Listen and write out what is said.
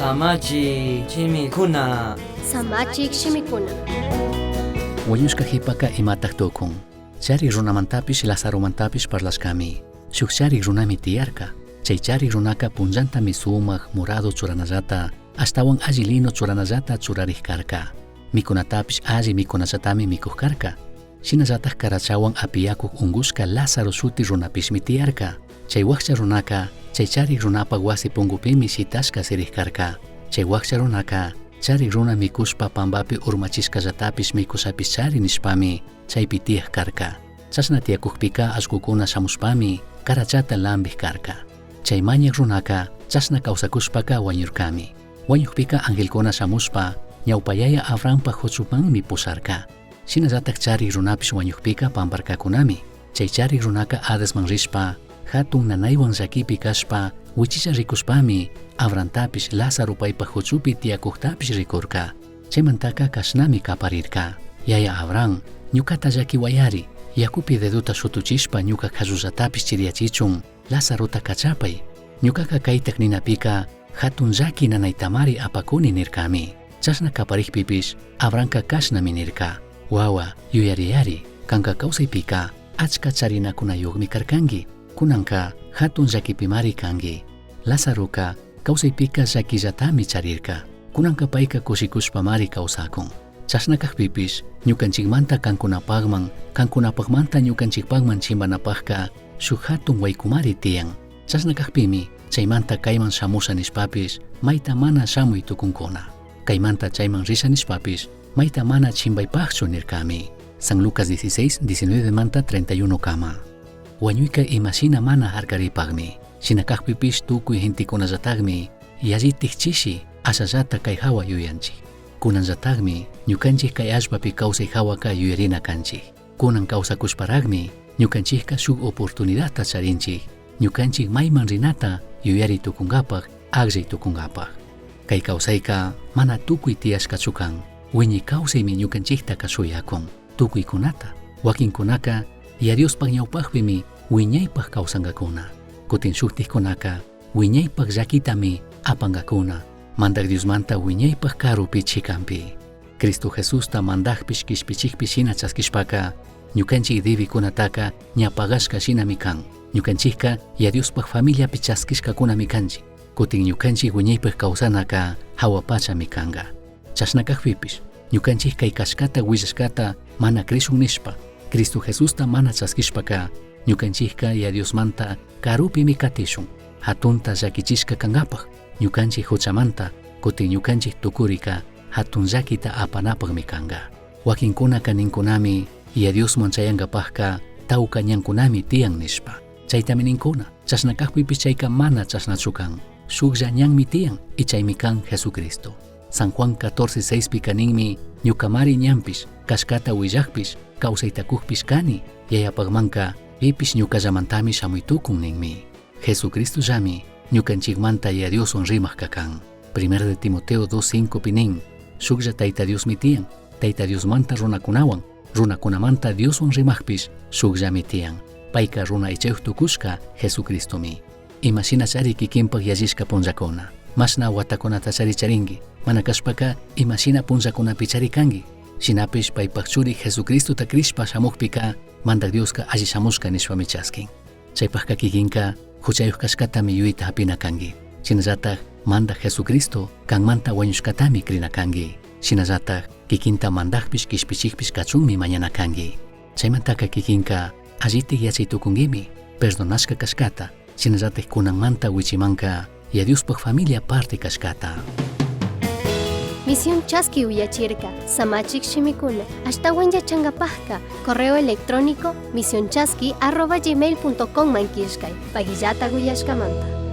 Samachi shimikuna. Samachik shimikuna. Huañushca jipaca imataj tukun. Charik runamantapish Lazaromantapish parlashcami. Shuj charik runami tiyarca. Chay charik runaka punllantami sumaj morado churanallata, ashtahuan alli lino churanallata churarij karka. Mikunatapish alli mikunallatami mikuj karka. Shinallataj karachahuan apiyakuj ungushka Lázaro shuti runapishmi tiyarka. Chay wakcha runaka chay charik runapa wasi pungupimi shitashka sirij karka. Chay wakcha runaka charik runa mikushpa pambapi urmachishkallatapish mikushapish chari nishpami chaypi tiyaj karka. Chashna tiyakujpika allkukuna shamushpami karachata lambij karka. Chay mañak runaka chashna kawsakushpaka wañurkami. Wañukpika angelkuna shamushpa ñawpayaya Abrahampa huchumanmi pusharka. Shinallatak charik runapish wañukpika pamparkakunami. Chay charik runaka Hadesman rishpa hatun nanaywan llakipi kashpa wichilla rikushpami Abrahamtapish Lázaro paypa huchupi tiyakuktapish rikurka. Chaymantaka kashnami kaparirka. Yaya Abraham, ñukata llakiwayari, yakupi dedota shutuchishpa ñuka kallullatapish chiriyachichun Lazarota kachapay. Ñukaka kaytak ninapika hatun llaki nanaytamari apakuni nirkami. Chashna kaparikpipish Abrahamka kashnami nirka. Wawa, yuyariyari, kanka kawsaypika achka charinakunayuqmi karkanki. Kunanka hatun llakipimari kanki. Lazaroka kawsaypika llakillatami charirka. Kunanka payka kushikushpamari kawsakun. Chashna kaqpipish ñukanchikmanta kankunapaqman, kankunapaqmanta ñukanchikpaqman chimbanapaqka shuk hatun waykumari tiyan. Chashna kaqpimi chaymanta kayman shamusha nishpapish mayta mana shamuy tukunkuna. Kaymanta chayman risha nishpapish mayta mana chimbaypaqchu nirkami. San Lucas 16, 19 manta 31 kama. Wañuyka imashina mana harkaripaqmi. Shina kaqpipish tukuy gentikunallataqmi yallitik chishi ashallata kay hawa yuyanchik. Kunanllataqmi ñukanchik kay allpapi kawsay hawaka yuyarina kanchik. Kunan kawsakushparaqmi ñukanchikka shuk oportunidadta charinchik. Ñukanchik mayman rinata yuyari tukunkapaq, akllay tukunkapaq. Kay kawsayka mana tukuy tiyashkachu kan. Wiñay kawsaymi ñukanchiktaka shuyakun. Tukuykunata. Wakinkunaka ya Diospaq ñawpaqpimi wiñaypaq kawsankakuna. Kutin shuktikkunaka wiñaypaq llakitami apankakuna. Mandak Diosmanta wiñaypaq karupi chikanpi. Cristo Jesusta mandakpish kishpichikpi shina chaskishpaka ñukanchik dibikunataka ña pagashka shinami kan. Ñukanchikka ya Diospaq familiapi chaskishkakunami kanchik. Kutin ñukanchik wiñaypaq kawsanaka hawa pachami kanka. Chashna kaqpipish ñukanchik kay kashkata willashkata mana crishun nishpa Cristo Jesusta mana chaskishpaka ñukanchikka ya Diosmanta karupimi katishun. Hatunta llakichishka kankapaq ñukanchik huchamanta kutin ñukanchik tukurika hatun llakita apanapaqmi kanka. Wakinkunaka ninkunami ya Diosman chayankapaqka tawka ñankunami tiyan nishpa. Chaytami ninkuna, chashna kaqpipish chayka mana chashnachu kan. Shuklla ñanmi tiyan y chaymi kan Jesucristo. San Juan 14:6 pika ninmi ñukamari ñanpish, kashkata willakpish, kawsaytakukpish kani, yayapaqmanka pipish ñukallamantami shamuytukun ninmi. Jesucristo llami ñukanchikmanta ya Dioswan rimaq kan. Primero de Timoteo 2:5 pi nin, shuklla Tayta Diosmi tiyan, Tayta Diosmanta runakunawan, runakunamanta Dioswan rimaqpish shukllami tiyan. Payka runa ichayuq tukushka Jesucristomi. Imashina chari kikinpaq yallishka punllakuna. Mashna watakunata chari charinki, mana kashpaka imashina punllakunapi chari kanki. Shinapish paypaq churi Jesucristota crishpa shamukpika Mandak Dioska alli shamushka nishpami chaskin. Chaypaqka kikinka huchayuq kashkatami yuyayta hapina kanki. Shinallatak Mandak Jesucristo kanmanta wañushkatami crina kanki. Shinallatak kikinta mandakpish kishpichikpish kachunmi mañana kanki. Chaymantaka kikinka allitik yachay tukunkimi perdonashka kashkata, shinallatak kunanmanta wichimanka ya Diospaq familia parte kashkata. Misión Chaski uyachirka, Samachik shimikuna, ashtawan yachangapajka, correo electrónico misionchaski@gmail.com man killkay, pagillata uyashkamanta.